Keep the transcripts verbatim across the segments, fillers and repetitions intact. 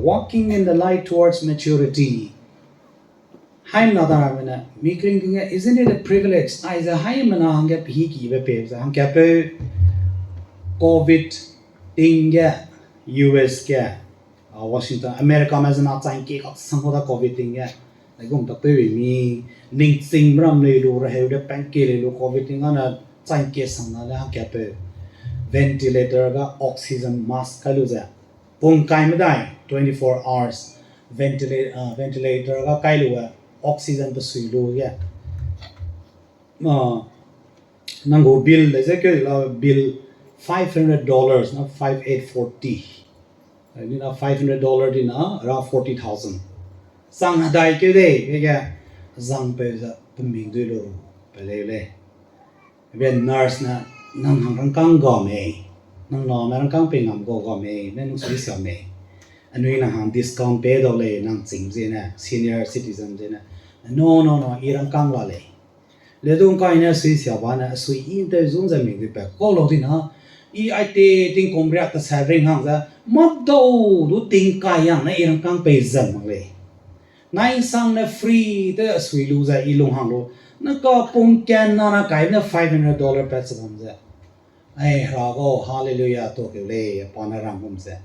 Walking in the light towards maturity. Haimena da ramme ne, mi kring ting ge, isn't it a privilege? Aize haimena hangge pehî kibe pe ze, hangkapeu covid ting ge, U S ge, a, Washington, America me zena chang ke kak sang da covid ting ge. Aigum tak tew mi, ningching ram lei lu, reheu de pang ke lei lu, covid ting gane chang ke sang na le hangkapeu ventilator ga oxygen mask kai lu ze. Pung kai medai, twenty-four hours, ventila-, a, ventilator ga kai lu, a, oxygen pe sui lu ge. A, nang gu bill de ze ke la bill five hundred dollars na five eight forty. Ni na five hundred dollar di na around forty thousand. Sang hedai keu dei, ke ge zang peu ze peming dui lu, pe leu lei. Be nurse ne, nang hang rangkâng ga mei, nang name rangkâng pei ngam ga ga mei, ne nang sui sia mei. Anui nang hang discount pe dau lei, nang ching zene, senior citizen zene. No, no, no, i rangkâng la lei. Le dung kai ne sui sia ba ne, sui i ntew zung ze mei dui pe kau lau di na, i aite tingkum riak ta sa ring hang ze, mâ dau du ting kai yang ne i rangkâng pei zan mak lei. Nai sang ne free te sui lu ze i lung hang lu, na ka pung kan na na kai ne five hundred dollar pat se bam ze. Ai, Hera gau, hallelujah, to keu lei, pa ne rang gum ze.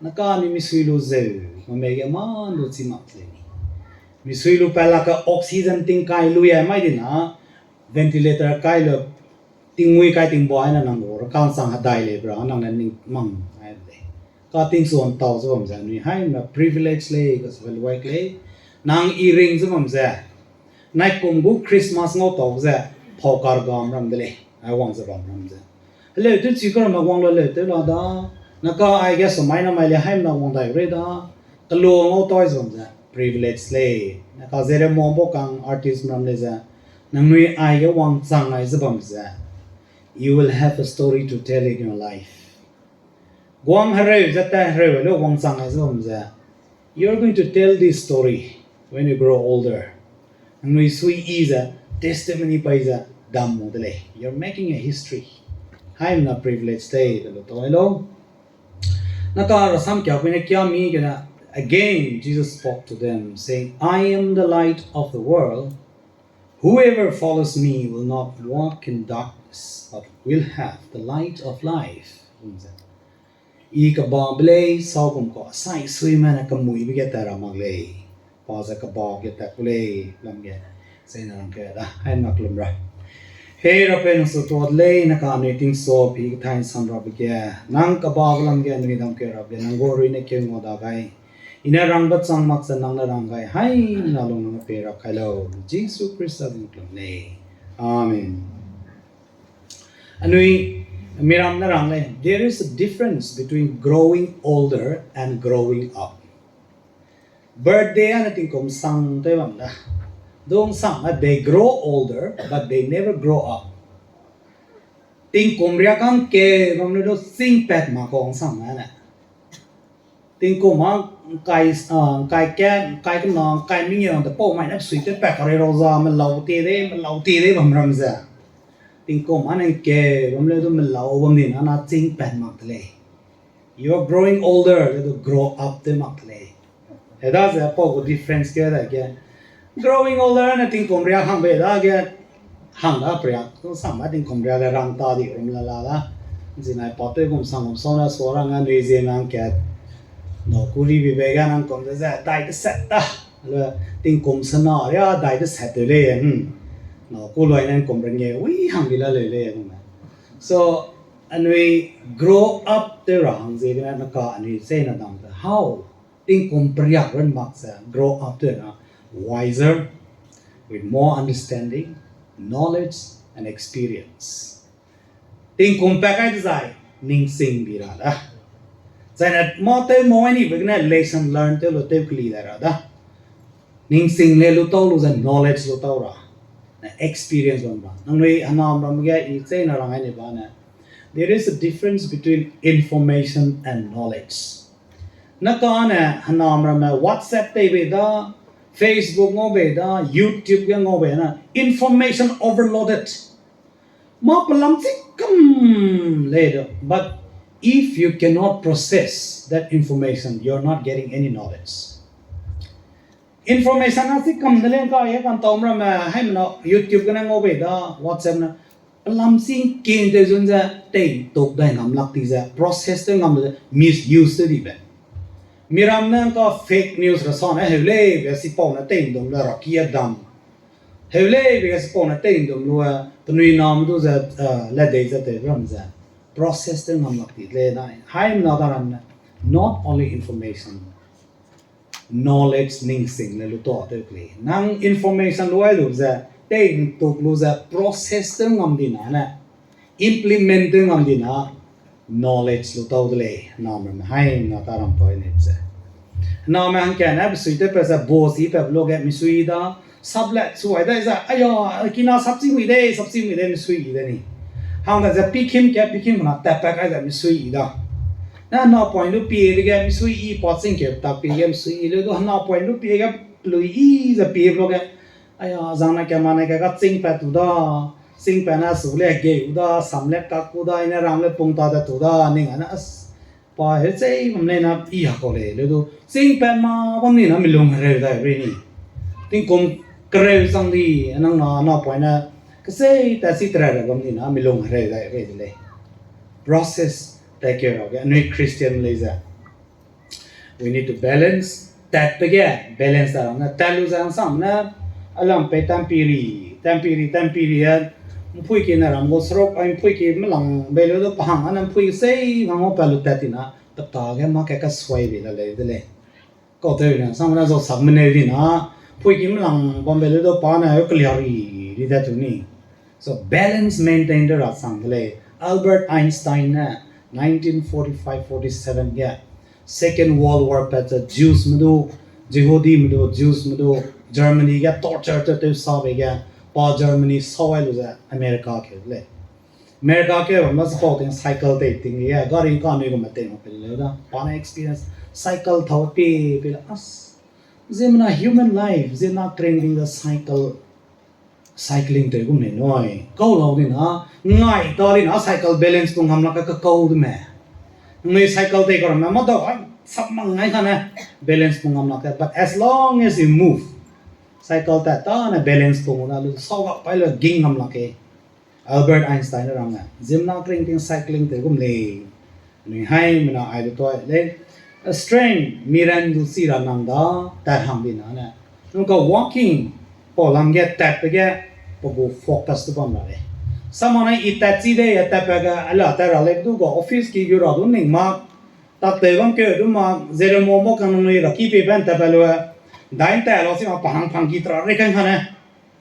Na ka ni mi sui lu zeu, ma mei ge mâ lu chi mak lei ni. Mi sui lu pat la ka oxygen ting kai lu ya mai di na, ventilator kai lu, tingmui kai tingba ai na nang gu, rangkâng chang hedai lei bra, nang ne ning mang ai lei. Ka tingsuan tau ze bam ze, anui haimena privilege lei, ka se luai lei. Nang i ring ze bam ze. Nai kum gu Christmas ngau tau ze, phau kar gam ram de lei, ai wang ze bam ram ze. Heleu tew chi ka ramme wang lu leu tew la da, na ka aige samai na mai le haimena wang dai rei da, kelu ngau tau ze bam ze, privilege lei. Na ka zere mong bo kang artist ram lei ze, nangnui aige wangchang ai ze bam ze, you will have a story to tell in your life. Guang hereu ze ta hereu le wangchang ai ze bam ze, you are going to tell this story when you grow older. Nangnui sui i ze testimony pai ze dam mu de lei. You're making a history. Haimena privilege lei, de lu tau ai lau. Na ka rasam kia pui ne kia mi gene, again, Jesus spoke to them, saying, I am the light of the world. Whoever follows me will not walk in darkness, but will have the light of life. I keba be lei, sau kum ka, sai sui me ne kemuibe ge tat ra mak lei. Pa ze keba ge tat ku lei, lam ge, zai na rang ke da, hai mak lum ra. Hei Rapeu nang su tuat lei, na ka anui tingso pi kethai nsam rabe ge, nang keba be lam ge anui dam ke rabe ge, nang gu rui ne keu ngau da gai. I ne rangbe chang mak ze nang ne rang gai, hai na lung nang pe ra kai lau, Jisu Khrista zi mak lum lei. Amen. Anui, miram ne rang lei, there is a difference between growing older and growing up. Birthday ane tingkum sang tew bam da. Dung sang ne, they grow older, but they never grow up. Tingkum riak kang ke bam le du ching pat ma kau sang ne. Tingkum a kai, a, kai ke, kai kena, kai mengeu te pau mai ne sui te pat kare rau za, melau te de, melau te de bam ram ze. Tingkum a ne ke bam le du melau bam ni na na ching pat mak de lei. You are growing older, le du grow up tew mak de lei. Heda ze pau gu difference ke da ge. Growing older ne tingkum riak hangbe da ge. Hang da priak, sang ma tingkum riak le rang ta di rum la la da. Zinai pa tew gum sang gum sau na sua rang a nui zie nang kat. Nau ku ri bi be ga nang kum ze ze dai de set da. Le tingkum sena ria dai de set de lei, hmm. Nau ku luai nang kum renge wi hang di la lei lei, hmm. So, anui grow up tew ra hang ziegene na ka anui zena dam de. How? Tingkum periak ran mak ze grow up tew na wiser, with more understanding, knowledge, and experience. Tingkum pa kai dezai, ningsing bi ra da. Zaine mâ tew mâ ai ni be gene lesson learn tew lu tew keli dai ra da. Ningsing le lu tau lu ze knowledge lu tau ra. Na experience bam ra. Nangnui hanam ram ge i cheina rang ai ni ba ne. There is a difference between information and knowledge. Na kane hanam ramme WhatsApp tei bei da, Facebook ngau bei da, YouTube ge ngau bei na, information overloaded. Mâ pelam chi kam lei de, but If you cannot process that information, you're not getting any knowledge. Information a si kam de lei ka, e kan tau ramme, haimena YouTube gene ngau bei da, WhatsApp ne, pelam si ken tew zun ze, tei tuk dai ngam lak ti ze, process tew ngam ze, misuse tew dibe. Miram ne ka fake news ra sa ne, heu lei be sipau ne tei ndum le ra ki a dam. Heu lei be sipau ne tei ndum lu, penui nam du ze, eh, le dei ze tew ram ze. Process tew ngam lak ti lei nai. Haimena da ram ne, not only information, knowledge ning sing le lu ta tew ke lei. Nang information lu ai lu ze, tei ntuk lu ze, process tew ngam di na ne, implement tew ngam di na, knowledge lu tau de lei, name haimena ta ram toi ne ze. Name hangkane, besui tew pe ze, bo si pe lu ge, misui da, sap le, suai dai ze, aya, kina sap chi mui de, sap chi mui de, misui i de ni. Hang da ze, pikim ke, pikim na, tap pa kai ze, misui i da. Na, napoine du pie de ge, misui i pa ching ke, tap pie ge, misui i le du, napoine du pie ge, pelui i ze pie lu ge, aya, zang na ke ma ne ke ka ching pa tu da, ching pa na su le ge u da, sam le kak u da, i ne ram le pung ta da tu da, ning a na, pa heu chei bam lei na i ha kau lei, le du, ching pa ma bam ni na mi lung hereu dai rei ni. Tingkum kereu chang di, nang na, napoine, kesei ta si tera ra bam ni na mi lung hereu dai rei de lei. Process ta ke ra ge, anui Christian lei ze. We need to balance. Tatbe ge balance ta rang ne, tat lu ze hangsang ne, alam pei tampiri, tampiri, tampiri e, mpui ki ne ram gu seruk, ai mpui ki melang bei lu du pa hang, ane mpui sei hang gu pa lu tat ti na, peta ge ma ke kasuai bei la lei de lei. Kau tew ne, sang ne zau sak meneu di na, mpui ki melang bam bei lu du pa ne, eu keliari, di tat tu ni. So balance maintain tew ra chang de lei. Albert Einstein ne nineteen forty-five forty-seven ge Second World War pat ze Jews me du, Jehudi me du, Jews me du, Germany ge torture tew tew sa bei ge, pa Germany sau ai lu ze America keu de lei. America keu bam na chipau ting cycle tei ting ge, gari ka anui gu me tei mak pe leu da. Pa ne experience cycle thau pie pie le as. Ziemmena human life, ziemmena kring ting ze cycle, cycling tew gum lei nui. Kau lau di na, ngai ta di na cycle balance pung ngam lak ka kau de me. Nui cycle tei kau ramme, ma dau, sap mang ngai kane, balance pung ngam lak ka. But as long as you move, cycle tat ta ne balance pung da lu, sau gak pai lu ging ngam lak ke. Albert Einstein ne rang e, ziemmena kring ting cycling tew gum lei. Anui haimena ai lu toi lei. Strength, miran du chi ra nang da, tat hang di na ne. Nung ka walking, pau lam ge tatbe ge, pe gu focus du bam ra lei. Samane i tat chi de, a tatbe ge, ala tat ra lei du ga office ki gu ra du ning ma, tat tew bam keu du ma, zero mo mo kang nung ra ki pe ban tatbe lu, dai tat lau si ma pa hang phang ki tra rei kang kane.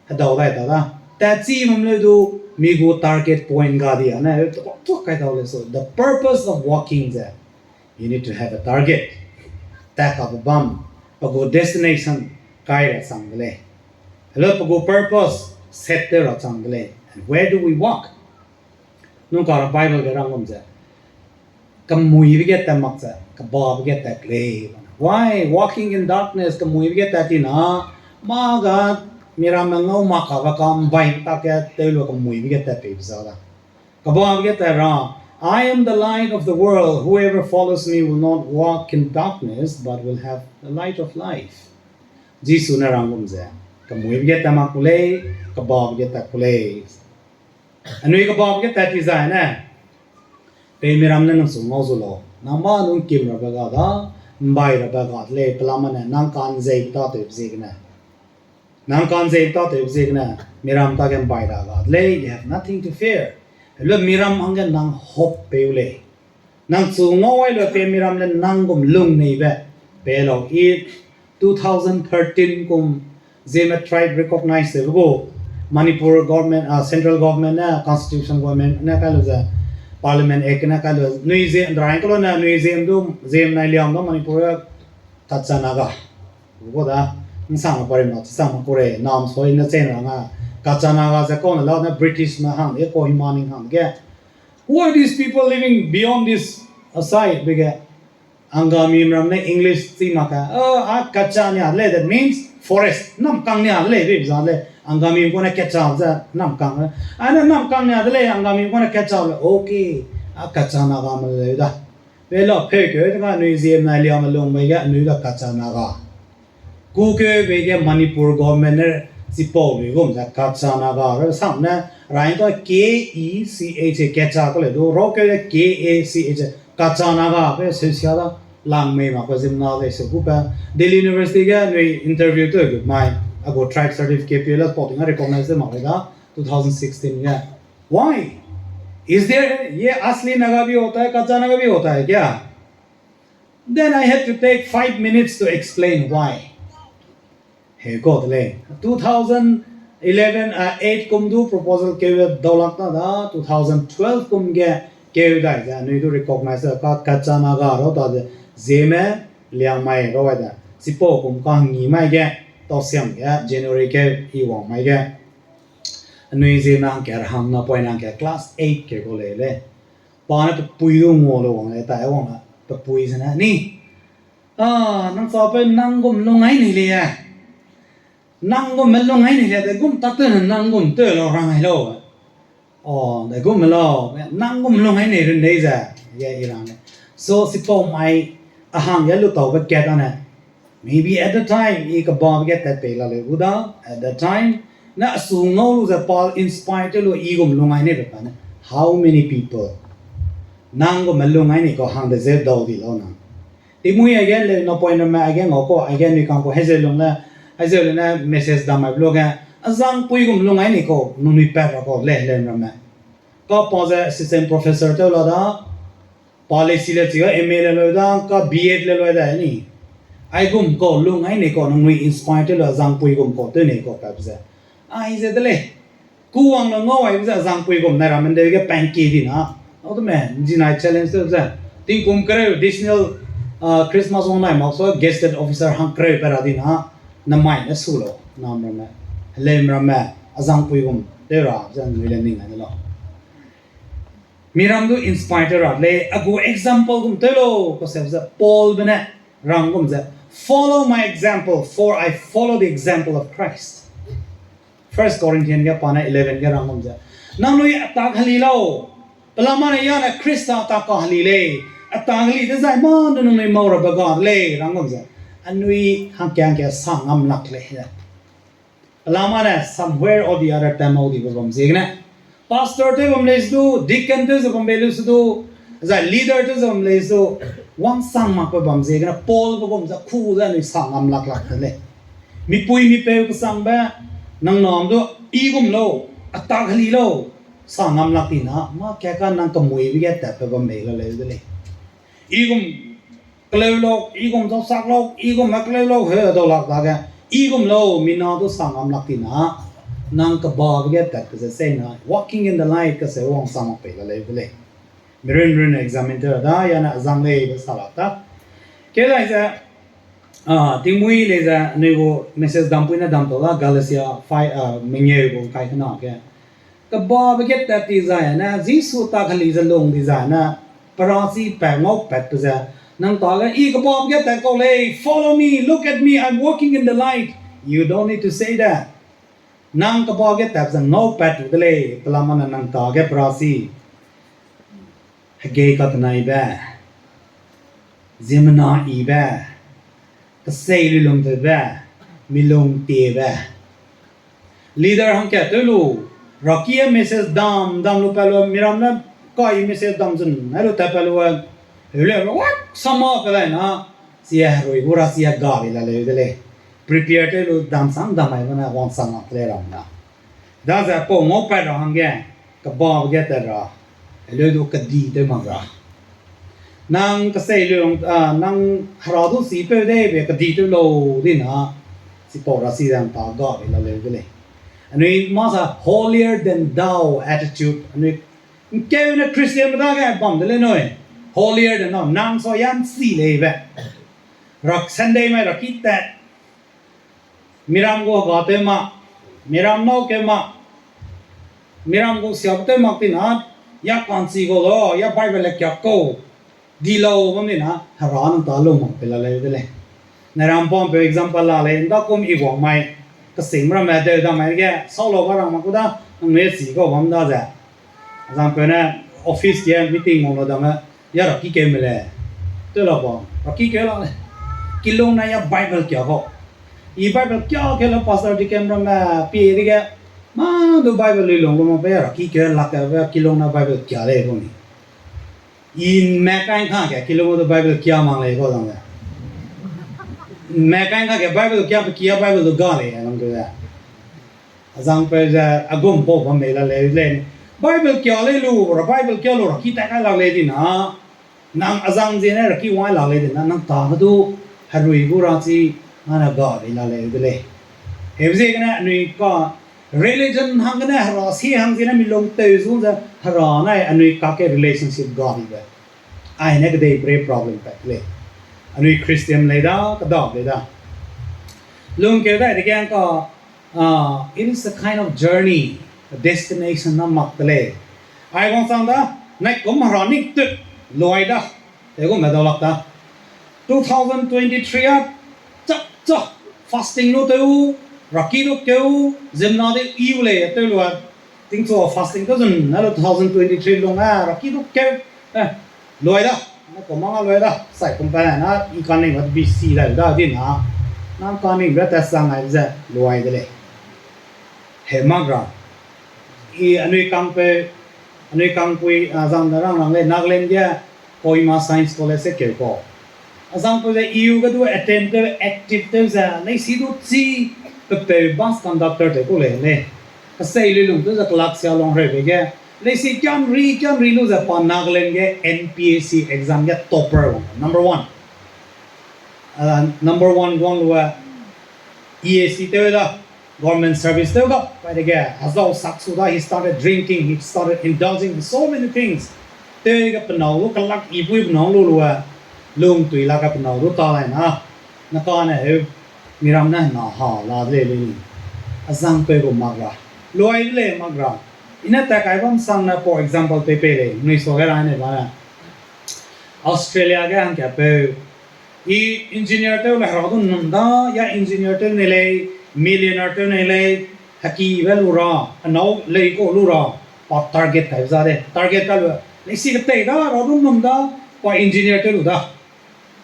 Hedau dai ta da. Tat chi bam leu du, mi gu target point ga di ane, tuk kai dau lei so. The purpose of walking ze, you need to have a target. Tat ka pe bam, pe gu destination kai ra chang de lei. Hello, pe gu purpose set tew ra chang de lei. And where do we walk? Nung ka ra Bible ge rang gum ze, kemuibe ge tat mak ze, kebabe ge tat lei. Why? Walking in darkness, kemuibe ge tat ti na, mâ ga miramme ngau mak kabe ka mbai tak ge tew lu kemuibe ge tat peibe za da. Kebabe ge tat ra, I am the light of the world. Whoever follows me will not walk in darkness, but will have the light of life. Jisu ne rang gum ze, kemuibe ge tat mak ku lei, kebabe ge tat ku lei. Anui kebabe ge tat ti zai ne, pei miram ne nang su ngau zu lau. Nang mâ nung kim rabe ga da, mbai rabe ga de lei, pelama ne, nang ka'nzeibe tâtewbe ziegene. Nang ka'nzeibe tâtewbe ziegene, miram ta ge mbai ra ga de lei, you have nothing to fear. Hello, miram hangge nang hope peu lei. Nang chu ngau ai lu pe miram le nang gum lung neibe, pe lau i two thousand thirteen kum Zeme tribe recognize tewbe gu, Manipur government, ah, central government ne, constitution government ne kai lu ze, Parliament Act ne kai lu, nui ze, ndraing kelu ne, nui ze mdu, ze mnai liam du Manipur Kacha Naga. Gu da, nsang ma pari ma, chisang ma kure, nam soi ne chen ra nga, Kacha Naga ze kau ne lau ne British me hang de, Kohima ning hang de ge. Who are these people living beyond this, uh, side? Be ge, Angami ram ne English chi mak ka, uh, a Kacha nia de lei, that means forest. Namkang nia de lei, be za lei. Angami kune Kacha ze namkang. A ne namkang nia de lei, Angami kune Kacha le. Okay. A Kacha Naga me leu da. Pe la peu keu de ga anui ziemna liame lungbe ge anui da Kacha Naga. Ku keube ge Manipur government ne chipau lui gum ze Kacha Naga ra sam ne, rai ta K E C H, Kacha ka le du, ra keu de K A C H, Kacha Naga pe seusia da, lang mei mak pe ziemna de se gu pe. Delhi University ge anui interview tew gu mai, a gu tribe certificate pe la pau ting a recognize de mak le da, two thousand sixteen ge. Why? Is there, ये असली नगा भी होता है, कच्चा नगा भी होता है क्या? Then I had to take five minutes to explain why. He got le. Two thousand eleven, uh, eight kum du proposal keu daulak ta da, two thousand twelve kum ge keu dai ze, anui du recognize ka Kacha Naga ra ta ze, Zeme, Liangmai ra wai da. Chipau kum ka hangni mai ge, tau siam ge, January keu i wang mai ge. Anui ziemna hangke rahang na poi nang ke class eight ke ko lei lei. Pa ne pe pui du ngua lu wang lei, tai wang la, pe pui zene, ni, a, nang chapeu nang gum lung ai nei lei e. Nang gum me lung ai nei lei, de gum tak tew ne nang gum tew lau rang ai lau. O, de gum me lau, nang gum lung ai nei run dei ze, ge i rang lei. So, chipau mai, a hangge lu taube kat ane, maybe at the time, i kebabe ge tat pei la leu gu da, at the time, ne a su ngau lu ze pa inspire tew lu i gum lung ai nei be pa ne, how many people? Nang gum me lung ai nei kau hangde ze dau di lau na. Tingmuî aige leu napoine ramme aige ngau kau, aige anui kang kau, hezeu lung ne, hezeu lung ne message dam mai be lu ge, a zang pui gum lung ai nei kau, nangnui pat ra kau, le leu ramme. Ka pa ze assistant professor tew la da, pa leisi le chi ga M A le leu da, ka B Ed le leu da ni. Aigum kau lung ai nei kau, nangnui inspire tew lu a zang pui gum kau tew nei kau pat ze. Aize de lei. Ku wang lu ngau aibe ze a zang pui gum ne ramme ndeu ge panki di na. Au de me, nzinai challenge tew ze. Tingkum kereu additional, ah, Christmas wang nai mak so gazetted officer hang kereu pe ra di na. Namai ne su lau, nam ramme. Helem ramme, a zang pui gum tew ra ze nangnui le ning ai de lau. Miram du inspire tew ra lei, a gu example gum tew lau, kau se ze Paulbe ne rang gum ze, Follow my example, for I follow the example of Christ. First Corinthian ge pa ne eleven ge rang gum ze, nangnui a tak heli lau, pelama ne ya ne Khrista tak ka heli lei, a tak heli dezai mâ ne nangnui mau rabe ga de lei, rang gum ze, anui hangkiangke sa ngam lak lei ze. Pelama ne somewhere or the other tat mau dibe bam ziegene, pastor tew bam lei se du, deacon tew ze bam bei lu se du, zai leader tew ze bam lei se du, wangsang makbe bam ziegene, Paulbe gum ze ku ze anui sa ngam lak lak de lei. Mipui mipeu kesangbe, nang nam du, i gum lau, a tak heli lau, sa ngam lak di na, mâ ka ka nang kemuibe ge tatbe bam bei la leu de lei. I gum keleu lau, i gum zausak lau, i gum a keleu lau, he dau lak dage, i gum lau, mina du sa ngam lak di na, nang kebabe ge tat ke ze sei na, walking in the light kase wangsang mak pei la leu de lei. Mirun run examine tew ra da, ya ne a zang lei be sa lak da. Keu dai ze, ah, tingmuî lei ze, anui gu message dampui ne dam tau da, Galatia five, ah, mengeu gu kai kena ge. Kebabe ge tat di zai ne, Jisu tak heli ze lung di zai ne, perasi pa ngau pat pe ze, nang ta ge, i kebabe ge tat kau lei, follow me, look at me, I'm walking in the light. You don't need to say that. Nang kebabe ge tat ze ngau pat tu de lei, pelama ne nang ta ge perasi. Hegei katenaibe, ziemmena yibe, kesei lui lungtewbe, milung tiebe. Leader hangkat tew lu, raki e message dam dam lu pat lu, miram ne kai message dam zun ai lu tat pat lu, heu le wak sama pe lai na, chi herui gu ra chi hega lei la leu de lei. Prepare tew lu dam sang dam mai bane wangsang lak lei ram na. Daze pau ngau pat ra hangge, kebabe ge tat ra, heleu du kedi tew mak ra. Nang kesei lui lung, ah, nang hera du sipeu dei be kedi tew lau di na, chipau ra si dang ta ga lei la leu de lei. Anui masa holier than thou attitude, anui nkeune Christianme dage bam de lei nui. Holier than thou, nang sa yan si lei be. Rak Sunday mai raki tat. Miram gu hega tew mak, miram nâu keu mak, miram gu siabe tew mak tina, ya ka'nchi kau da, ya Bible le kiak kau, di lau bam tina, hera nang ta lung mak pe la leu de lei. Nai ram pampeu example la lei, ndakum i guang mai, kesing ramme deu da mai ge, sau lau ga rang mak ku da, nangnui chi kau bam daze. Example ne, Office ge meeting wang la dame, ya raki keu me le. Tew la ba, raki keu la le. Kilung na ya Bible kia kau. I Bible kia keu la pastor deacon ramme pie dege, ma du Bible lui lung lu ma pe ya raki keu lak ke be kilung na Bible kia lei kau ni. I me kai ngka ge kilung du Bible kia mak lei kau dang le. Me kai ngka ge Bible kia pe kia Bible du ga lei, a lang du le. Azangpeu ze agum pau bam mei la lei lei. Bible kia lei lu, ra Bible kia lu, raki tai kai lak lei di na. Nang azang ziene raki wang lak lei di na, nang ta ge du herui gu ra chi, nane ga lei la lei de lei. Hebe ziegene anui ka religion hanggene hera si hang ziene mi lung tew zu ze hera nai anui kak ge relationship ga dibe. Ai ne kedei bre problem pat lei. Anui Christian lei da, kedap lei da. Lungkeu dai dege ngka, ah, it is a kind of journey, a destination na mak de lei. Ai wangchang da, nai kum hera nik tut, luai da, tewgum me daulak da. Two thousand twenty-three a, chak chak, fasting lu tew, raki lu keu, ziemmena de iu lei tew lua, tingchu fasting tew zun na lu two thousand twenty-three lung a, raki lu keu, eh, luai da, na kum manga luai da, sai kum pa na, i kaning wat B C lai da di na, nang kaning ra ta sang ai ze luai de lei. He mak ra. I anui kangpeu, anui kangpui, a, zang da rang rang lei Nagaland ge Kohima Science College se keu kau. Azangpeu ze iu ge du attend tew, active tew ze, leisi du chi, pepeu bus conductor tew ku lei lei. Kasei lui lung tew ze kelak sia long rebe ge. Leisi kianri, kianri lu ze pa Nagaland ge N P S C exam ge topper wang, number one. Uh, number one guang lu, uh, E A C tew da, government service tew da, pai dege, azau sak su da, he started drinking, he started indulging in so many things. Tew ge penau lu kelak i pui penau lu lu, uh, lung tui la ge penau lu ta lai na, na kane heu, miram ne na ha la de lei lei ni. Azangpeu gu mak ra. Luai de lei mak ra. I ne ta kai bam sang ne, for example, pei pei lei, nui so ge ra ne ba ne. Australia ge hangkapeu, i engineer tew le hera du num da, ya engineer tew nei lei, millionaire tew nei lei, hekibe lu ra, anâu lei kau lu ra, pa target kaibe za de, target kai lu, leisi ketei da, hera du num da, pa engineer tew lu da,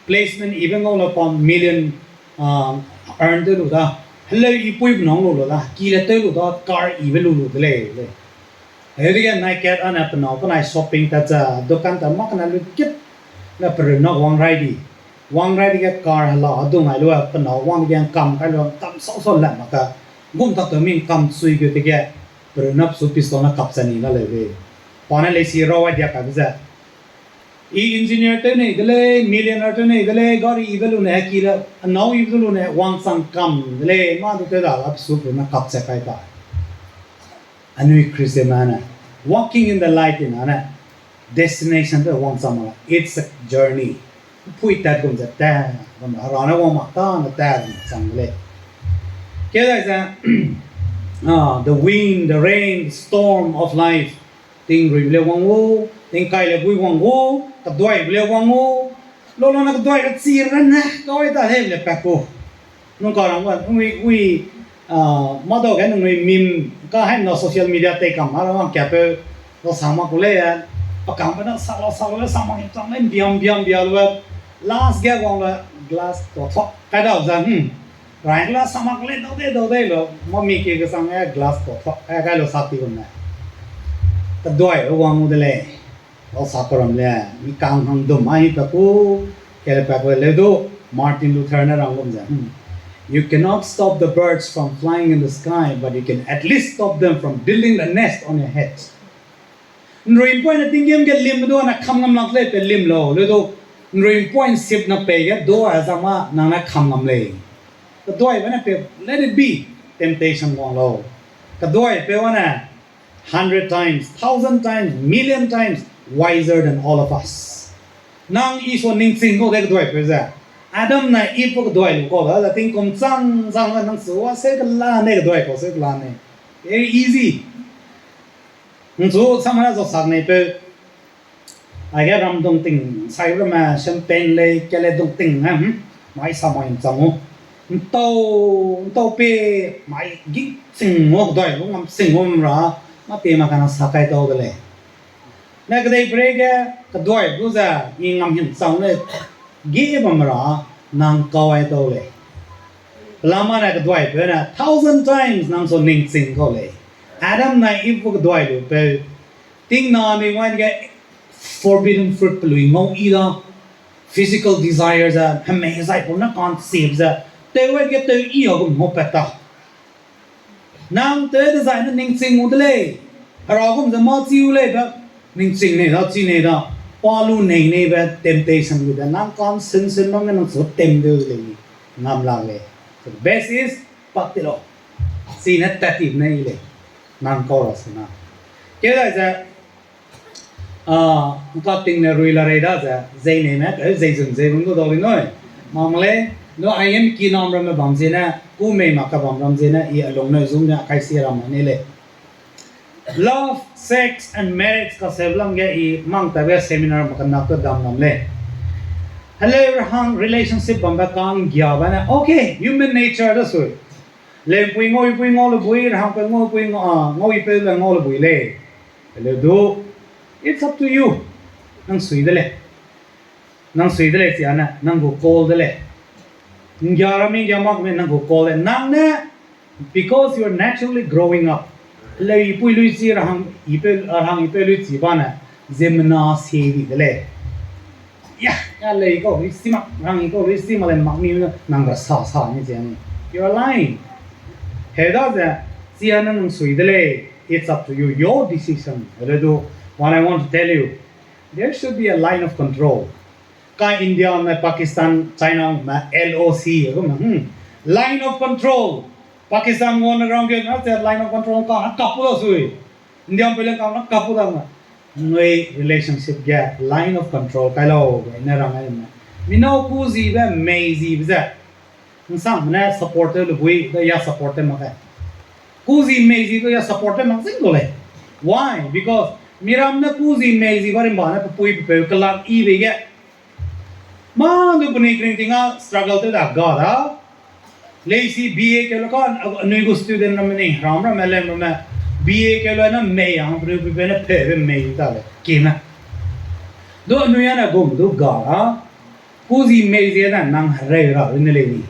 placement ibe ngau le pa million, ah, earn tew lu da, heleu i pui benang lu lu da, ki le tew lu da, car ibe lu lu de lei lei. Heu dege nai kat ane penâu penai shopping tat ze, dukan ta mak kena lu kit, ne perunna wang rai di. Wang rai dege car hela adung ai lu, penâu wang dege ngkam kai lu, ngkam sau sau lam mak ka. Gum tak tew mi ngkam chui gu dege, perunna pesu pistol ne kap ze ni la leu lei. Pa ne leisi rau ai dia kaibe ze, i engineer tew nei de lei, millionaire tew nei de lei, gari ibe lu ne, heki le, anâu ibe lu ne, wangchang kam de lei, mâ du tew da la pesu perunna kap ze kai ta. Anui Christianme ne, walking in the light ina ne, destination te wangchang mak la, it's a journey. Pui tat gum ze ta, gum hera ne wang mak ta ne ta gum chang de lei. Kedai ze, ah, the wind, the rain, the storm of life. Tingruibe le wang gu, tingkai le gui wang gu, keduaibe le wang gu, lolo ne keduaibe chi ra ne, kawai ta hei le pat ku. Nung ka rang wan, ui, ui, ah, mâdau ge nungnui meme ka haimna social media tei kam ma ra wang kapeu, la sang mak ku lei, pe kangbe na sa la sa lu le sa mak chang lei, mbiam, mbiam, bia lu, last ge wang le, glass to thuak kai dau zan, hmm. Rai glass sa mak lei, dau dei, dau dei lu, mami ki kesang e glass to thuak kai kai lu sa ti gum ne. Keduaibe wang gu de lei. Lau sa ku ram le, mi kang hang dum ai pa ku, kele pa ku leu du, Martin Luther ne rang gum ze, hmm. You cannot stop the birds from flying in the sky, but you can at least stop them from building a nest on your head. Nrui'mpuine tinggîm ge lim du ane kam ngam lak lei pe lim lau, leu du, nrui'mpuine sip na pei ge du a zang ma nang ne kam ngam lei. Keduaibe ne pe, let it be, temptation wang lau. Keduaipeu ane, hundred times, thousand times, million times wiser than all of us. Nang Isua ningching kau de keduaipeu ze. Adam ne Eve keduai lu kau da, da tingkum chang chang nang su wa se kela ne keduai kau se kela ne. Very easy. Nchu samana zo sak nei peu. Aige ram dungting, sai ramme champagne lei, kele dungting, hmm, mai sa mai nchang u. Ntau, ntau pe, mai ging ching u, dai lu ngam ching u ra, mâ te ma kana sa kai tau de lei. Ne kedeiperei ge, keduai du ze, i ngam him chang le, ge bam ra, nang kau ai tau lei. Pelama ne keduaipe ne, thousand times nang su ningching kau lei. Adam nai Eve keduai lu peu, tingna mi wan ge forbidden fruit pelui ngau i da, physical desire ze, hemei zai pu ne conceive ze, tew ai ge tew i a gum ngau pat ta. Nang tew dezai ne ningching u de lei. Hera gum ze mâ chi u lei be, ningching nei da, chi nei da. Pa lu nei nei be temptation gu de, nang kan sen sen bam ge nang chu tem de lei. Ngam lak lei. So the best is, pak ti lau. Chine tat ti ne i lei. Nang kau ra sena. Keu dai ze, a, ngka ting ne rui la rei da ze, zei nei me, keu zei zun zei run du dau di nui. Mak lei, du I M kinam ramme bam ziene, ku mei mak ka bam ram ziene, i a lung ne zum ne a kai si ram ne lei. Love, sex and marriage kaseu lam ge i mang tabe seminar ma kanak te dam lam lei. Heleu rahang relationship bambe ka'nggiabe ne, okay, human nature da sui. Lempui ngau ipui ngau le bui, rahangpeu ngau ipui ngau, a, ngau ipeu le ngau le bui lei. Heleu du, it's up to you. Nang sui de lei. Nang sui de lei chia ne, nang gu call de lei. Nggia ra mi nggia mak me nang gu call de. Nang ne, because you are naturally growing up. Lei ipui lui chi rahang ipeu, rahang ipeu lui chi ba ne, ziemmena sie di de lei. Ya, ya lei kau lui si mak, rahang kau lui si mak le mak mi nang ra sa sa ni ze ni. You are lying. He da ze, chia ne nang sui de lei. It's up to you, your decision. Heleu du, what I want to tell you, there should be a line of control. Ka India me Pakistan, China me L O C, gu me, hmm. Line of control. Pakistan gu underground ge na te line of control ka na kapu da sui. India pe le ka na kapu da ma. Nui relationship ge line of control kai lau, ne rang ai me. Mi nâu ku zibe, mei zibe ze. Nsang ne support tew le bui, da ya support tew mak kai. Ku zi mei zi da ya support tew mak zing du lei. Why? Because miram ne ku zi mei zi ba rimba ne pe pui pe peu kelak i bei ge. Mâ du penui kringting a struggle tew da ga da. Leisi B A keu la ka, anui gu student ramme ni, ram ramme, lem ramme, B A keu la na mei hang penui pe peu ne peube mei ta le, kime. Du anui a ne gum du ga da. Ku zi mei zi ne nang hereu ra runne lei ni.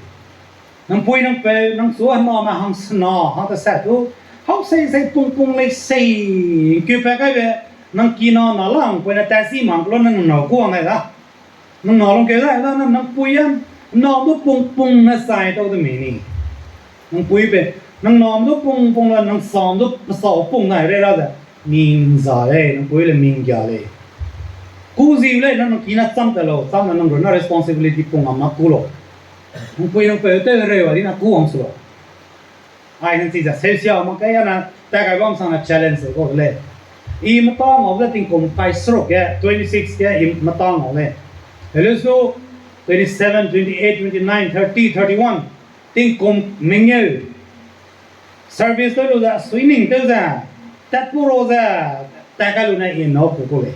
Nang pui nang peu, nang chu hename hang sena, hang ta sa tu. Hau sei sei pung pung lei sei, keu pe kaibe, nang kina na lang, pui ne tat si mang kelo nang na kuang ai da. Nang na lungkeu dai da, nang pui a, na du pung pung ne sai tau de mei ni. Nang pui pe, nang nam du pung pung la, nang sam du pesau pung nai rei ra ze, ming za lei, nang pui le ming gia lei. Ku zi lei, nang, nang kina cham ta lau, cham na nang runa responsibility pung am na ku lau. Nang pui nang peu tew reu a di na ku hang su lau. Ai nang chi ze, seusia mak kai a na, ta kai bam sang na challenge se kau de lei. I meta ngau ze tingkum kai seruk ge, twenty six ge, i meta ngau lei. Heleu su, twenty seven, twenty eight, twenty nine, thirty, thirty one. Tingkum mengeu. Service tew lu ze, sui ning tew ze, tat pu ro ze, tat kai lu ne i nâu pu ku lei.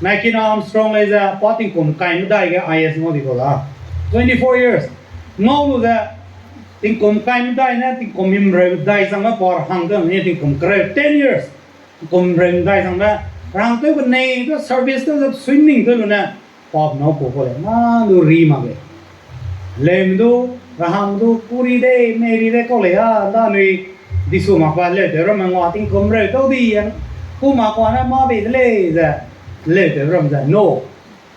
Nai kina Armstrong lei ze, pa tingkum kai medai ge I A S ngau di kau da. Twenty four years. Ngau lu ze, tingkum kai medai ne, tingkum himreu medai zangme pa rahang tew ne, tingkum kereu, ten years. Tingkum reu medai zangme, rahang tew kenei, tew service tew ze, sui ning tew lu ne, pa nâu pu ku lei, na lu ri mak lei. Lem du, rahang du, ku ri dei, mei ri dei kau lei a, da nui, disu mak pa leu tew ramme ngua tingkum reu tau di, ku mak pa ne mâ bei de lei ze, leu tew ram ze, no.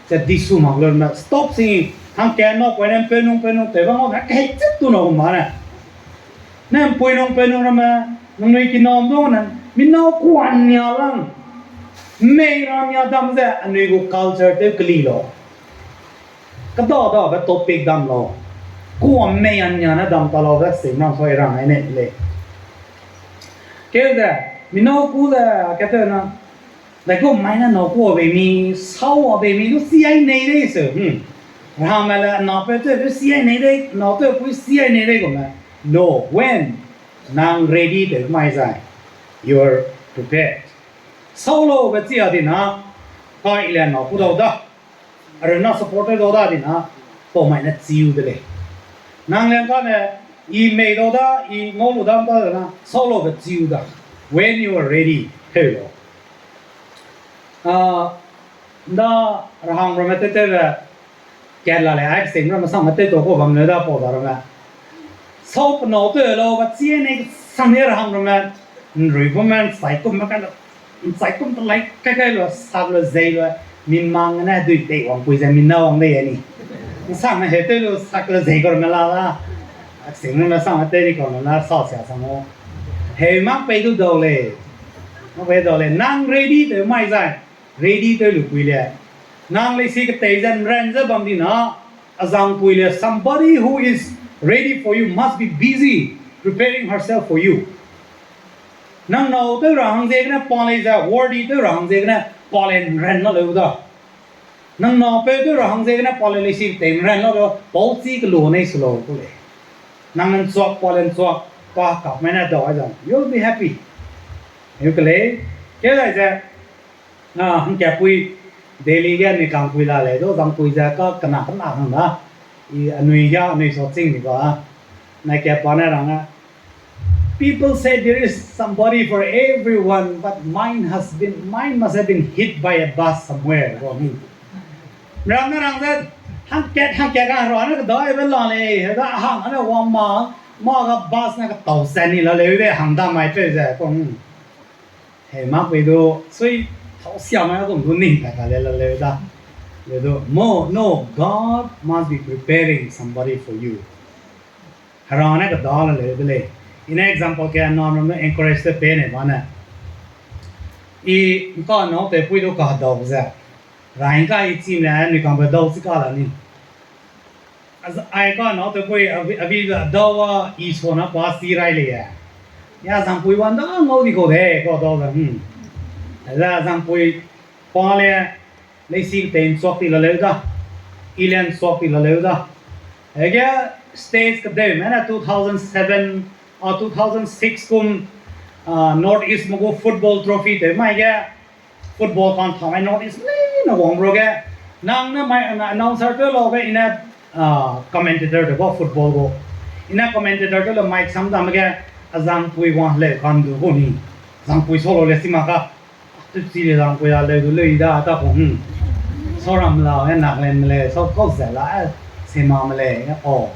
Ze disu mak leu ramme, stop singing, hangkat nâu pui ne, peu nung, peu nung, tew bang ngau ne, kehei chet tu nâu ma ne. Ne mpui nung peu nung ramme, nangnui kinam du ne, mi nâu kuan nia lang. Mei ra nia dam ze, anui gu culture tew keli lau. Keda dabe topic dam lau. Kuam mei a nia ne dam ta lau ze, sing nang sui rang ai ne lei. Keu ze, mi nâu ku ze, katew na, dai ku mai ne nâu ku a bei mi, sau a bei mi, du si ai nei dei se, hmm. Rahang me le, nâu peu tew, du si ai nei dei, nâu tew pui si ai nei dei gu me. No, when nang ready tew mai zai, you are prepared. Sau laube chi a di na, kai le nâu ku dau da. Arena support tew dau da di na, pau mai ne chiu de lei. Nang liang kane, i mei dau da, i ngau lu dam ta de na, sau laube chiu da. When you are ready, heu lau. Ah, nda rahang ramme tew tewbe, kat la lei, ai sing ramme sang me tew tau kau bam leu da pau da ramme. Sau penau tew lau ba chie ne sang ne rahang ramme, nrui gu me nchai kum me kai lu, nchai kum te lai kai kai lu, sak lu zei lu, mi mang ne dui tei wangpui ze mi na wang dei e ni. Nsang me heu tew lu sak lu zei gu ramme la da. Sing ramme sang me tew di kau na sa sia sang o. Heu mak pei du dau lei. Mak pei dau lei. Nang ready tew mai zai. Ready tew lu pui le. Nang leisi ketei ze nran ze bam di na, a zangpui le, somebody who is ready for you must be busy preparing herself for you. Nang nâu tew ra hang ziegene pa lei ze, worthy tew ra hang ziegene pa lei nran la leu da. Nang nâu peu tew ra hang ziegene pa lei leisi ketei nran la leu, pau chi kelu nei su lau ku lei. Nang nchuak pa lei nchuak, pa kap mai ne dau ai zang, you will be happy. Eu ke lei, keu dai ze, a, hangkapui, Delhi ge anui kangpui la lei, du zangpui ze ka kena kena hang da. I anui ga, anui sau ching di ba. Nai ka pa ne rang a, people say there is somebody for everyone, but mine has been, mine must have been hit by a bus somewhere, ku mi. Ram ne rang ze, hangkat, hangkat ga ra ne kedaibe la lei, hega hang ne wang ma, mâ ga bus ne ketau se ni la leu de, hang da mai peu ze, ku. Heu mak pei du, sui tau sia mai gum du ning ta ka le la leu da. Le du, mo, no, God must be preparing somebody for you. Hera ne keda la leu de lei. I ne example ke nam ram ne encourage te pe ne ba ne. I nka nâu tewpui du kadau ze. Rai nka i chim le anui kangbe dau chi ka la ni. Ai ka nâu tewpui, abi, abi dau a i suana pa si rai lei e. Ya zangpui wang da ngau di kau de, kau dau ze, hmm. Za zangpui pa le, leisi ketei nchuak ti la leu da. I le nchuak ti la leu da. Hege stage kedeume ne two thousand seven, a, two thousand six kum, a, North East me gu football trophy tew mai ge, football kan tha mai North East leine wang bro ge, nang ne mai, na, announcer tew laube i ne, a, commentator tew ba football gu. I ne commentator tew le mic sam dam ge, a zangpui wang leu kan du gu ni. Zangpui sau lau le si mak ka. Tewchi le zangpui a leu du leu i da ta ku, hmm. Sau ram la, e Nagaland me lei, sau kau ze la, e Sema me lei, e, o.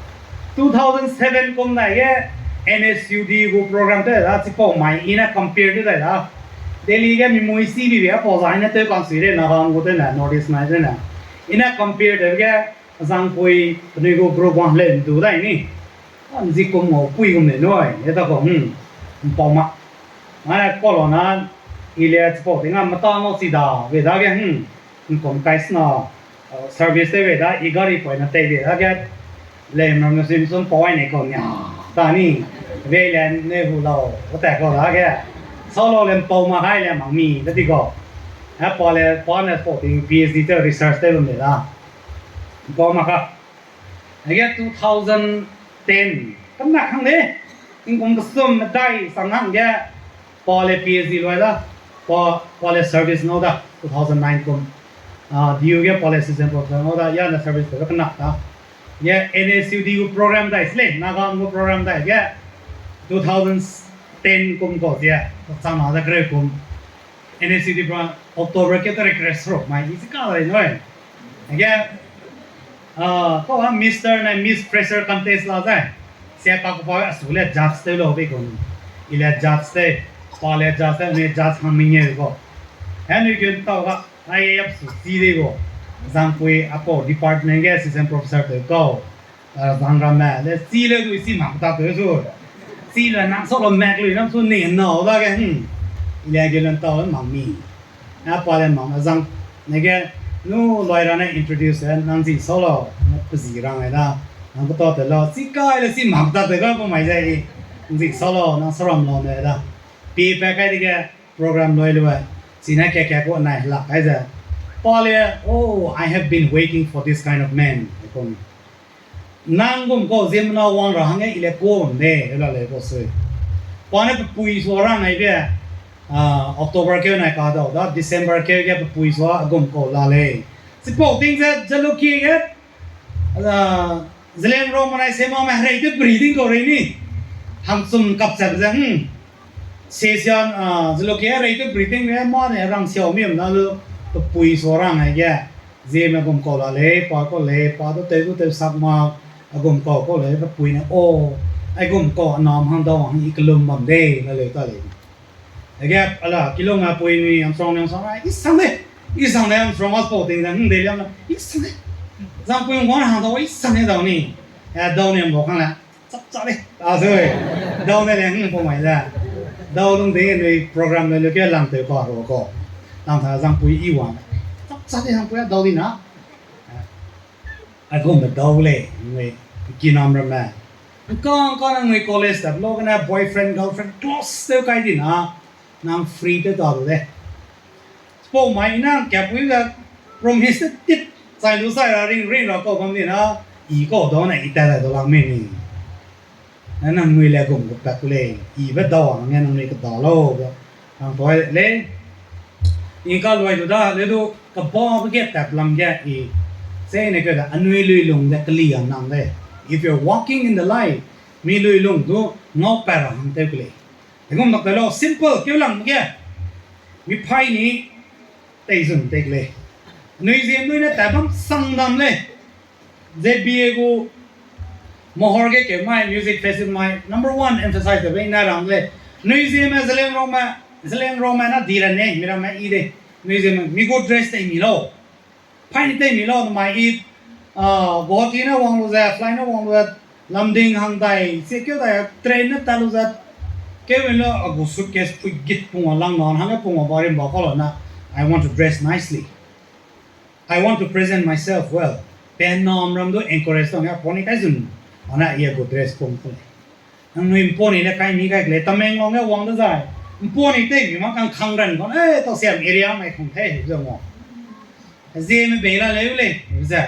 Two thousand seven kum dai ge N S U D gu program tew da, chipau mai i ne compare tew dai da. Delhi ge mi mui si bibe a pau za i ne tew kan sui lei, Nagaland gu tew ne, North East mai tew ne. I ne compare tew ge, zangpui penui gu group wang leu ndu dai ni. A, nzi kum ngau pui gum lei nui, e ta ku, hmm. Mpau ma. Mai kau lau na, i le chipau ting a meta ngau chi da, we dage, hmm. Nkum kai sena, service tew we da, i gari poine tei we dage, lei ram ne sim sun pau ai nei kau nia, ta ni, we le ne hu lau, o ta kau dage, sau lau le mpau ma hai le mang mi, de di kau. A pa le, pa ne pau ting P H D tew research tew lum lei da. Mpau ma ka. Hege two thousand ten, kam na hang de, tingkum kesum medai sang hangge, pa le P H D lui da, pa, pa le service ngau da, two thousand nine kum. A, D U ge pa le assistant professor ngau da, ya ne service tew kena da. Ge N S U D gu program dai se lei, Nagaland gu program dai ge, two thousand ten kum kau zie, chang na da kereu kum. N S U D program October ke tarik kereu seruk mai, i chi ka dai nui. Ge, a, kau ha Mister ne Miss Fresher Contest la zai. Sia pa ku pa a su le judge tew lau bei kau ni. I le judge tew, pa le judge tew, ne judge hang mengeu kau. He nui gun tau ga, ai ap su chi dei kau. Zangpui a kau department ge assistant professor tew kau. A, zang ramme le, chi le du i si mak ta tew su. Chi le nang sau lau mak lui nang su ni nau dage, hmm. I le ge lun tau mak mi. A pa le mak zang, ne ge, nu loi ra ne introduce, nang zi sau lau, ne pe zi rang ai da. Nang ku tau tew lau, chi kai le si mak ta tew ga ku mai zai i. Nang zi sau lau, nang sau ram lau ne da. Pi pa kai dege, program loi lu e. Chine ka ka ku nai lak ai ze. Pa le, oh, I have been waiting for this kind of man. Kau ni. Nang gum kau ziemmena wang ra hangge i le kau ne, e la lei kau sui. Pa ne pe pui sua rang ai be, a, October keu nai kadau da, December keu ge pe pui sua gum kau la lei. Chipau ting ze, Jalukie ge, a, Zeliangrong me nai Sema me herei tew breeding kau rei ni. Hangchum kap chap ze, hmm. Sesian, a, Jalukie herei tew breeding me, mâ ne rang siau mi na lu. Pe pui sa rang aige, Zeme gum kau la lei, pa kau lei, pa du tew du tew sak ma, a gum kau kau lei, pe pui ne, o, aigum kau a nam hang dau hang i kelum bam de, la leu ta lei. Aige, ala, kilung a pui nui, Armstrong ne Armstrong, i sang de, i sang de Armstrong a pau ting de, hung de liang la, i sang de. Zangpui ngguang hang dau, i sang de dau ni. A, dau ne mbau kang la. Chap cha de. A, zeu. Dau ne le hung pau mai da. Dau lung de nui program le lu ke lang tew ka ro ko. Lang ta Zangpui i wang. Chap cha de Zangpui a dau di na. Aigumbe dau lei, nui, kinam ramme. Ngkang ka na nui college ta, lo gene boyfriend, girlfriend, close tew kai di na, nang free tew ta lu de. Chipau mai i nang kapui ze, promise te tit, chai lu chai ra ring ring ra kau bam di na, i kau dau ne i tat dai dau lang mei ni. Na nangnui le gum gu pat ku lei, ibe dau a nge nangnui keda lau, be. Nang toi lei. I ka luai du da, le du, kebabe ge tat lam ge i. Zene keu da, anui lui lung de keli a nang de. If you're walking in the light, mi lui lung du ngau pat ra hang tew ku lei. Aigum mak te lau, simple, keu lang ge. Mi paî ni, tei zun tei ku lei. Anui ziemnui ne tat bam sang dam lei. Z B A gu Mahur ge keu mai, music festival mai, number one emphasize tewbe i na rang lei. Anui ziemme Zeliangrongme, Zeliangrongme na di ra ne, mi ramme i de. Anui ziemme, mi gu dress tei mi lau. Paî ni tei mi lau, namai i, ah, Guwahati ne wang lu ze, fly ne wang lu ze, Lumding hang dai, chi keu dai, train ne tat lu ze, keu lu a gu suitcase pui git pung a lang nan, hangge pung a ba rim ba kau la na, I want to dress nicely. I want to present myself well. Pe nam ram du encourage tang ge, pau ni kai zun, ana i a gu dress pung ku lei. Nangnui mpau ni le kai mi kai ke lei, Tamenglong ge wang dezai. Mpau ni tei mi ma kang kang ran kau, eh, tau siam area mai kang tei, ze mo. Ziemme bei la leu lei, ze.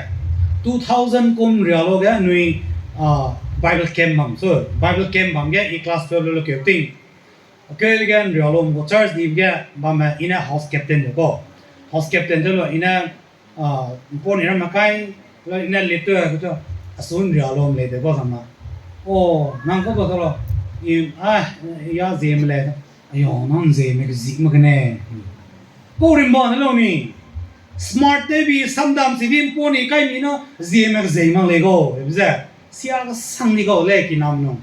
Two thousand kum ria lu ge anui, ah, Bible camp bam, so, Bible camp bam ge i class twelve lu lu keu ting. Akeu ge nria lum gu church di ge bamme i ne house captain de kau. House captain tew lu i ne, ah, mpau ni ramme kai, lu i ne lead tew, a sun ria lum lei de kau zang ma. O, nang kau ba ta lau, i, ah, ya ziemme lei, ayo, nang ziemme kezik mak gene. Kau rimba ne lau ni. Smart tew bi samdam si di mpau ni kai mi na ziemme kezei mak lei kau, ze. Sia kesang di kau lei kinam nung.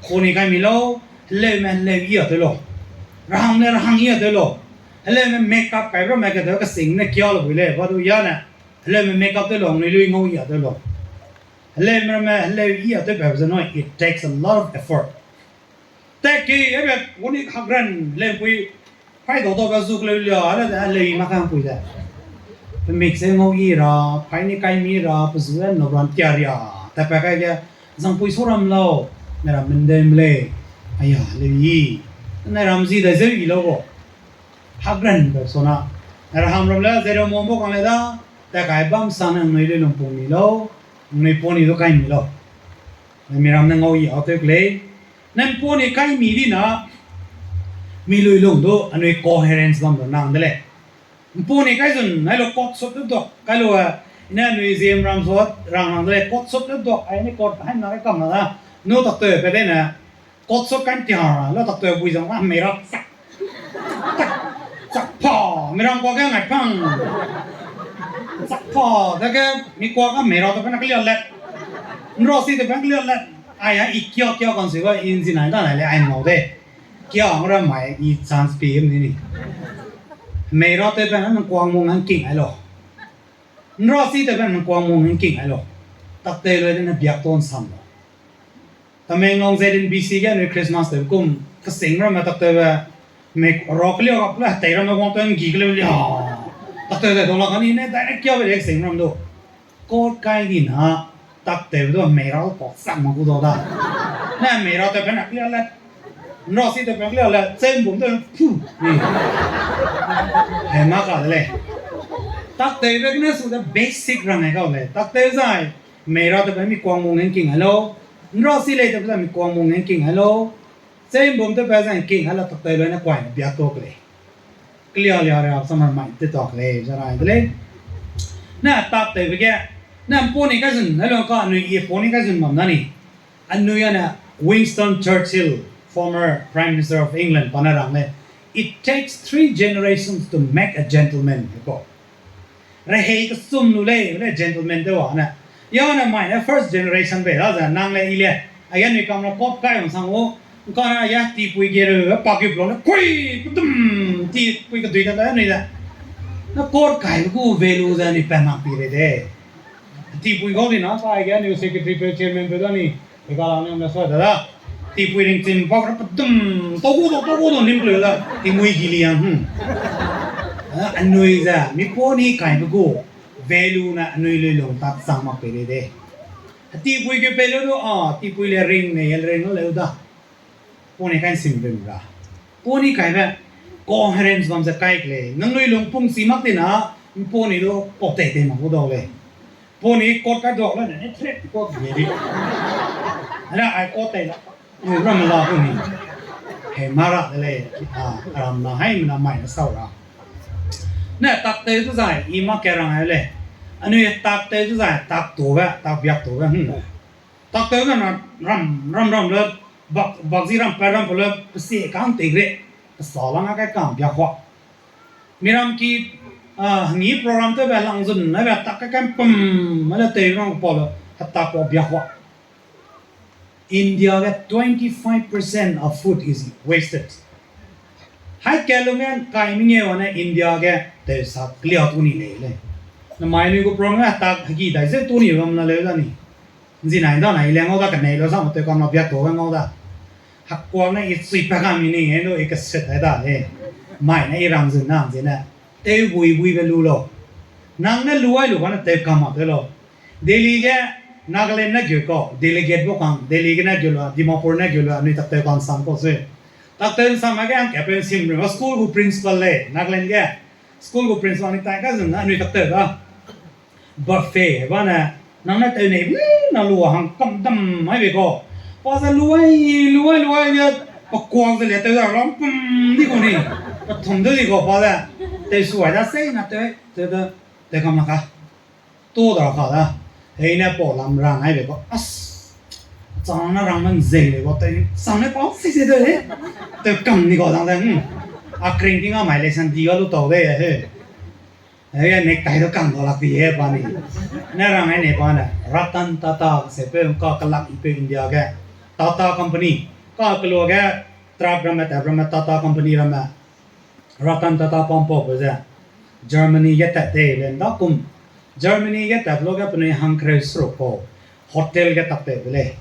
Pau ni kai mi lau, heleume heleu i a tew lau. Rahangme rahang i a tew lau. Heleume makeup kai ramme ketew kesing ne kia lu bui lei, ba du ya ne. Heleume makeup tew lau, nui lui ngau i a tew lau. Heleume ramme heleu i a tew pa ze nui, it takes a lot of effort. Tat kei, ebe, wuni hagran, heleu pui, paî dau dau ba zu keleu lia, le de, heleu i ma kang pui de. Pe mik ze ngau i ra, paî ni kai mi ra, pe zu e nobran tia ria, tat pa kai ge, zangpui sa ram lau, ne ram mendem lei, aya, heleu i, ne ram zi de zeu i lau gu. Hagran pe sona, ne raham ram le, ze ram mo bo kang le da, tat kai bam sang ne nui lui lung pung mi lau, nui pau ni du kai mi lau. Mi ram ne ngau i a tew ke lei. Ne mpau ni kai mi di na, mi lui lung du anui coherence bam lu nang de lei. Mpau ni kai zun, ai lu coat suit du duak, kai lu, eh, i ne anui ziemram suit rang nang de lei, coat suit du duak, ai ni coat hai na kai kam na da. Nu tak tew pe de ne, coat suit kai ntia ra, lu tak tew bui zang la, mei ra chak. Chak, chak pa, mi ram kua ge ngai pang. Chak pa, dage mi kua ga mei ra tew pe na kelia let. Nra si tew pe na kelia let. Ai a i kia kia kan si ga engine ai da nai le ai ngau de. Kia ang ra mai i chance pi em ni ni. Mei ra tew pe na nang kuang mung nang king ai lau. Nra si tew pe nang kuang mung nang king ai lau. Tak tew lu de na biak ton sam lau. Tamenglong Z N B C ge anui Christmas tew kum, kesing ramme tak tewbe, mei ra kelia ga pela tei ramme wang tew nggi keleu lia. Tak tew de dau la kani ne direct kiabe de kesing ram du. Coat kai di na, tak tewbe du mei ra pau chak ma gu dau da. Ne mei ra tew pe na kelia le. Nra si tew pe na kelia le, chembum tew pu. Ni. He ma ka de lei. Tak tewbe gene su de basic rang ai kau lei. Tak tew zai, mei ra tew pe mi kuang mung nang king ai lau. Nra si lei tew pe zai mi kuang mung nang king ai lau. Chembum tew pe zai king ai lau tak tew lu ne kuai ne biak to ke lei. Kelia lia ra samar mai te tak lei, za rai de lei. Ne tak tewbe ge, ne mpau ni kai zun, ne lu ka anui i pau ni kai zun bam na ni. Anui ane Winston Churchill, former Prime Minister of England, pa ne rang lei. It takes three generations to make a gentleman, ko. Rehei kesum lu lei, le gentleman tew wa ne. Ya ne mai ne first generation bei da ze, nang le i le. Aige anui kam ra coat kai wang sang u. Nka na ya tipui ge re, pa ge blo ne, kui, pedum, tipui kedui da da anui da. Na coat kaibe gu value ze anui pa mak pi rei de. Tipui gau di na, pa aige anui secretary pe chairman pe da ni. Ega la ne na sa da da. Tipui ringchim pa ra pedum, tau gu dau, tau gu dau nim pe da. Tingmui gi liang, hmm. Anui ze, mi pa ni kaibe gu value ne anui lui lung tak chang mak pei rei de. Tipui ge pei lu du, a, tipui le ring ne, el ring lu leu da. Pa ni kai sim rim ra. Pa ni kaibe, coherence bam ze kai ke lei. Nang lui lung pung si mak di na, mi pa ni du pau tei tei mak gu dau lei. Pa ni coat kai duak la ne, ne thret coat ge di. Ra ai coat tei la. Nui ram la pu ni. He mara de lei, a, ram na haimena mai ne sau ra. Ne tak tew zai, i ma ke rang ai lei. Anui tak tew zai, tak tube, tak biak tube, hmm. Tak tew na ram, ram, ram le, bak, bak zi ram, pa ram pe le, pe se kang tei re, pe sa lang a kai kam biak hua. Miram ki, a, hangi program tewbe lang zun, nebe tak kai kam pum, ma le tei rang pa le, ha tak pa biak hua. India ge twenty-five percent of food is wasted. Hai ke lung ge kai mengeu ane India ge tewsak clear tu ni lei lei. Namai nui gu program ge tak hegi dai ze tu ni bam na leu da ni. Nzi nai da nai le ngau da kenei lo sa ma tew kam na biak tu ge ngau da. Hakuak ne i chui pa kam mi ni e lu i keset ai da lei. Mai ne i rang zun na nzi ne. Tew bui bui be lu lo. Nang ne lu ai lu ba ne tew kam ma tew lo. Delhi ge Nagaland ne gu kau, delegate bu kang, Delhi ge ne gu lu, Dimapur ne gu lu, anui tak tew kam sam kau sui. Tak tew sam ma ge hangke pe sim ru, school gu principal lei, Nagaland ge. School gu principal ni tai ka zun anui tak tew da. Buffet ba ne, nang ne tew nei, na lu hang kam dam mai be kau. Pa ze lu ai, lu ai, lu ai ge, pa kuang ze le tew da ram pum di kau ni. Pa thum de di kau pa ze. Tew su ai da sei na tew, tew de, tew kam la ka. Tu da ka da. Hei ne pau lam rang ai be kau. As. Chang na rang man zei le kau tew. Chang ne pau sei sei de. Tew kam ni kau dang de. A kring ting a mai le san di ga lu tau de he. Hei, necktie du kang dau lak di he pa ni. Ne rang ai ne pa ne, Ratan Tata se peu ngka kelak i peu India ge. Tata Company. Ka kelua ge truck ramme, tat ramme, Tata Company ramme. Ratan Tata pampaupeu ze. Germany ge tat tei le nda kum. Germany ge tat lu ge penui hangkereu seruk kau. Hotel ge tak tewbe lei.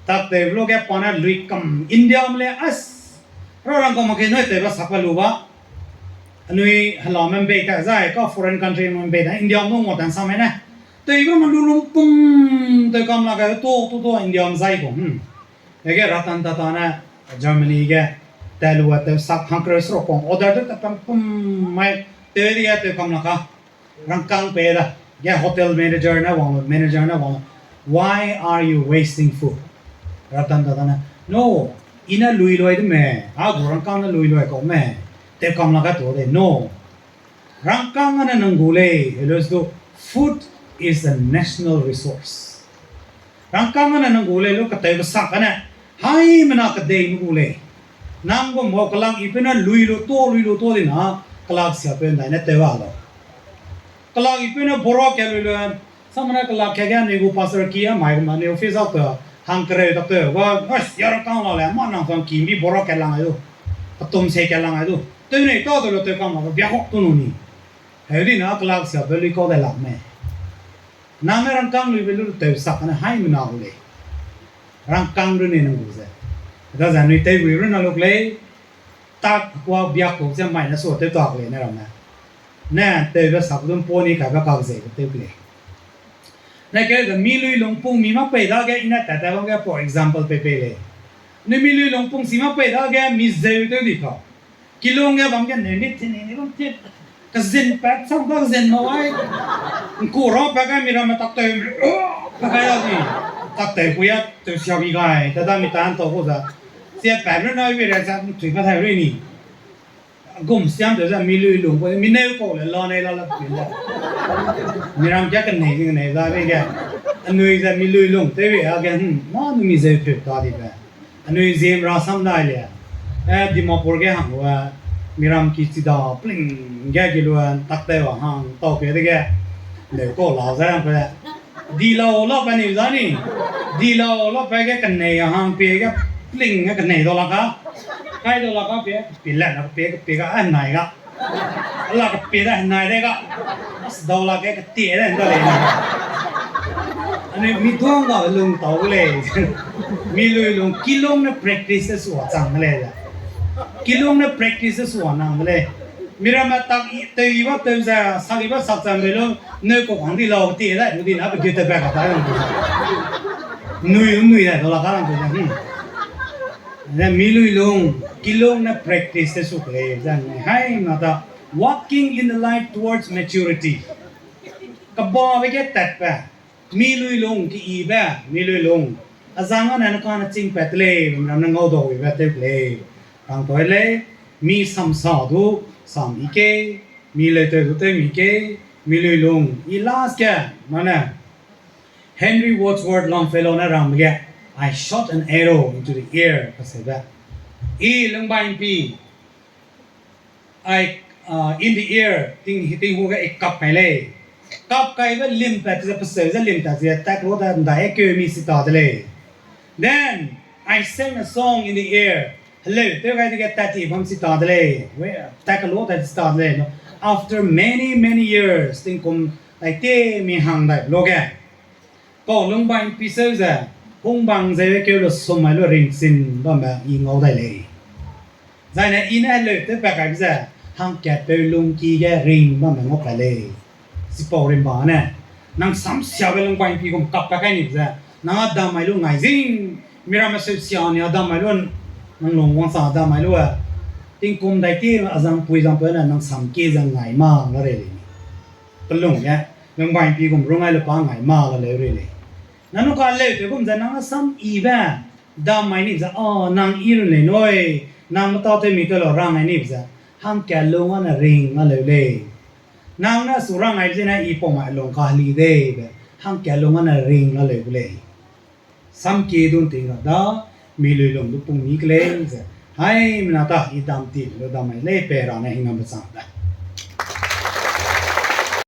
Tak tewbe lu ge pa ne lui kam Indiame le as. Ra rang kau mak ke nui tewbe sak pe lu ba. Anui helame mbei ta zai, ka foreign country me mbei ta, Indiame du ngua ta nsa me ne. Tewbe ma lu lung pum, tew kam la ge tu, tu, tu, Indiame zai kau, hmm. Ege Ratan Tata ne Germany ge, tat lu a tew sak hangkereu seruk kau, order tew ta pam pum, mai, tew di a tew kam la ka. Rangkâng pe da, ge hotel manager ne wang, manager ne wang, Why are you wasting food? Ratan Tata ne, no, i ne lui lui de me, a gu rangkâng ne lui lui kau me, tew kam la ka tu de, no. Rangkâng ane nang gu lei, helo du, food is a national resource. Rangkâng ane nang gu lei, lu katewbe sak ane, haimena kedei me gu lei. Nang gu mau kelak ipeu ne lui lu tu, lui lu tu di na, kelak siapeu ndai ne tew a lau. Kelak ipeu ne bora ke lui lu, samane kelak ke ge anui gu pastor ki a mai gu ma anui office a te, hangkereu tak te, wa, ya rangkâng la le, ma nang fang ki mbi bora ke lang ai du. Ketum se ke lang ai du. Tew nei ta de lu tew kam la, bia hok tu nu ni. Heu di na kelak siapeu lui kau dai lak me. Nang ne rangkâng lui be lu tew sak ane haimena gu lei. Rangkâng runne nang gu ze. Da ze anui tew gui run na luk lei. Tak kua biak kau ze mai ne su tew tak lei ne ramme. Ne tewbe sak du ’mpau ni kaibe kak zeibe tew ke lei. Ne keu ze mi lui lungpung mi mak pei dage i ne tat tat bam ge for example pei pei lei. Anui mi lui lungpung si mak pei dage mi zeu tew di kau. Kilung ge bam ge neu ni tini ni bam ti. Kezin pat chang ba kezin mau ai. ’Nku ra pa gai mi ramme tak tew, pa gai la di. Tak tew pui a tew sia bi gai, tat da mi ta ’ntau gu za. Sia pat run ai bi ra za ’ntui pa thai rui ni. Gum siam tew ze mi lui lung gu, mi neu kau le la nei la la pui le. Mi ram kia kenei di kenei da be ge. Anui ze mi lui lung tew be a ge, hmm, mâ nu mi zeu peu ta dibe. Anui ziem rasam dai le. Eh, Dimapur ge hang lu, eh, miram ki chida pling ge gi lu, tak tew a hang tau pe dege, leu kau lau zai rang pe. Di lau lau pe ni za ni. Di lau lau pe ge kenei a hang pe ge pling ge kenei dau la ka. Kai dau la ka pe, pe le na pe, pe ga, eh, nai ga. Ala ka pe da nai de ga. As dau la ge kete de nda lei. Ane mi duang ga lung tau lei. Mi lui lung kilung ne practice sua chang lei. Kilung ne practice sua nang lei. Miramme tak i, tew i ba tew ze, sak i ba sak ze, mbe lu, neu kau hang di lau, ti dai, lu di na, pe geu te pe ka ta, nui, nui dai, dau la ka, nui dai, hmm. Ne mi lui lung, kilung ne practice te su ke lei, zan ne, hai, na ta, walking in the light towards maturity. Kebabe ge tatbe, mi lui lung, keyibe, mi lui lung. Azang ane ne kane ching pat lei, ram ne ngau dau ibe tew ke lei. Rang toi lei, mi samsa du, sam i ke, mi leu tew du tew mi ke, mi lui lung, i last ge, mane, Henry Wadsworth Longfellow ne rangbe ge, I shot an arrow into the air, kaseube. I lungbai mpi, I, uh, in the air, ting, tinghu ge i kap kai lei. Kap kaibe limpat ze, peseu ze limpat ze, tak lu da ndai keu mi sita de lei. Then, I sang a song in the air. Heleu tew gai dege tat ti bam sita de lei. We, tak lu da sita de lei. After many, many years, tingkum dai te mi hang dai lu ge. Pau lungbai mpi seu ze, hungbang ze keu lu sum mai lu ringsin bamme i ngau dai lei. Zaine i ne heleu tew pat kaibe ze, hangkatpeu lungki ge ring bamme ngau kai lei. Chipau rimba ne, nang samsiabe lungbai mpi gum kap pat kai ni ze, nang a dam mai lu ngai zing, miramme seusia ni a dam mai lu, nang lung wangsa a dam mai lu, tingkum dai ti azang pui zangpeu ne nang sam kie ze ngai ma la rei lei ni. Pelung ge, lungbai mpi gum rung ai lu pa ngai ma la leu rei lei. Nang nu ka leu tew gum ze nang a sam ibe, dam mai ni ze, a, nang i run lei nui, nang meta tew mi tew lau rang ai ni ze, hangkat lung ane ring a leu lei. Nang ne su rang ai zene i pau mai lung ka heli dei be, hangkat lung ane ring a leu gu lei. Sam kie dun ting ra da, mi lui lung du pung mi ke lei ze, haimena ta i dam ti lu dam mai lei pe ra ne hingnambe chang da.